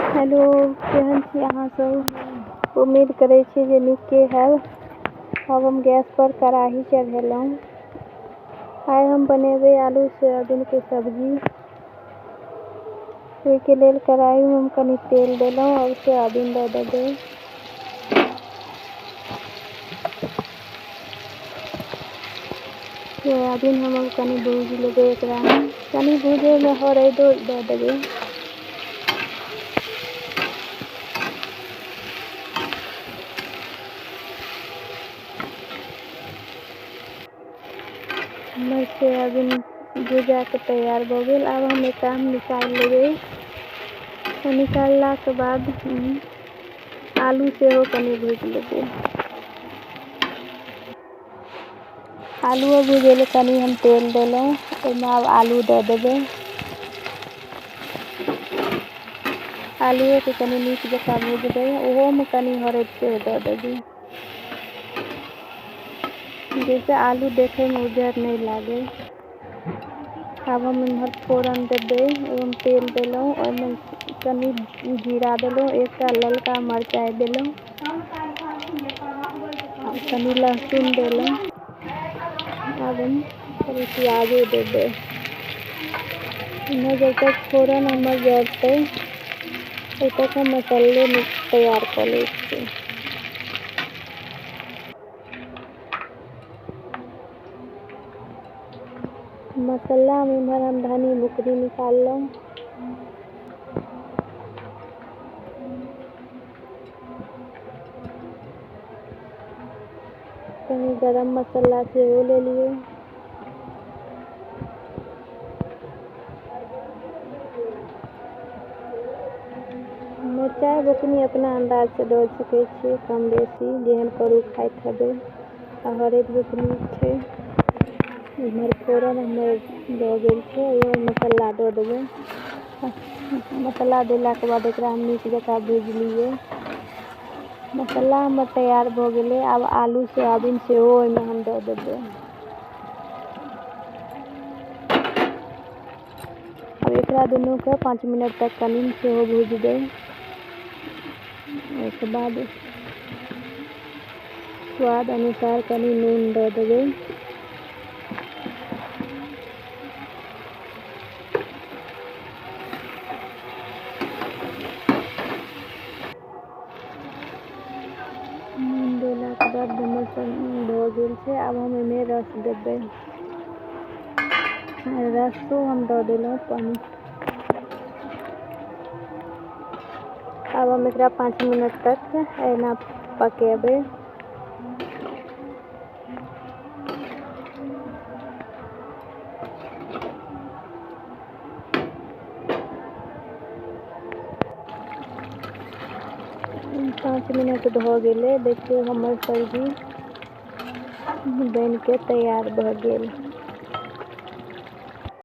Hello, केहन छी अहाँ सब? उम्मीद करै छी जे नीके हैब। आब हम गैस पर कड़ाही चढ़ेलहुँ। आइ हम बनेबै आलू सोयाबीनके सब्जी। ओहिके लेल कड़ाहीमे हम कनि तेल देलहुँ आओर सोयाबीन दऽ देबै। सोयाबीन हम कनि भूजि लेबै। एकरामे कनि भूजैमे हरैदो दऽ देबै, हमर सोयाबीन भुजाके तैयार भऽ गेल। आब हम एकरा निकालि लेबै। निकाललाके बाद आलू सेहो कनि भुजि लेबै। आलूओ भुजै लए कनि हम तेल देलहुँ, ओहिमे आब आलू दऽ देबै। आलुओके कनि नीक जकाँ भुजबै, ओहोमे कनि हरदि सेहो दऽ देबै, जाहिसँ आलू देखैमे उज्जर नहि लागै। आब हम एम्हर फोरन देबै। ओहिमे तेल देलहुँ, ओहिमे कनि जीरा देलहुँ, एकटा ललका मरचाइ देलहुँ, कनि लहसुन देलहुँ। आब हम कनि प्याजो देबै। एम्हर जब तक फोरन हमर जरतै, तब तक हम मसल्लो तैयार कऽ लै छियै। मसल्लामे इम्हर हम धनी बुकनी निकाललहुँ, कनि गरम मसल्ला सेहो लेलियै। मिरचाइ बुकनी अपना अन्दाजसँ दऽ सकै छियै, कम बेसी, जेहन करू खाइत हेबै। आ हरदि बुकनी छै। इम्हर फोरन हमर भऽ गेल छै, ओहिमे मसल्ला दऽ देबै। मसल्ला देलाके बाद एकरा हम नीक जकाँ भुजि लियै। मसल्ला हमर तैयार भऽ गेलै। आब आलू सोयाबीन सेहो ओहिमे हम दऽ देबै। आब एकरा दुनूके 5 मिनट तक कनि सेहो भुजबै। ओहिके बाद स्वाद अनुसार कनि नून दऽ देबै। नून देलाके बाद हमर सब भऽ गेल छै। आब हम एहिमे रस देबै। रसो हम दऽ देलहुँ पानि। आब हम एकरा 5 मिनट तक एना पकेबै। 5 मिनट भऽ गेलै। देखियौ, हमर सब्जी बनिके तैयार भऽ गेल।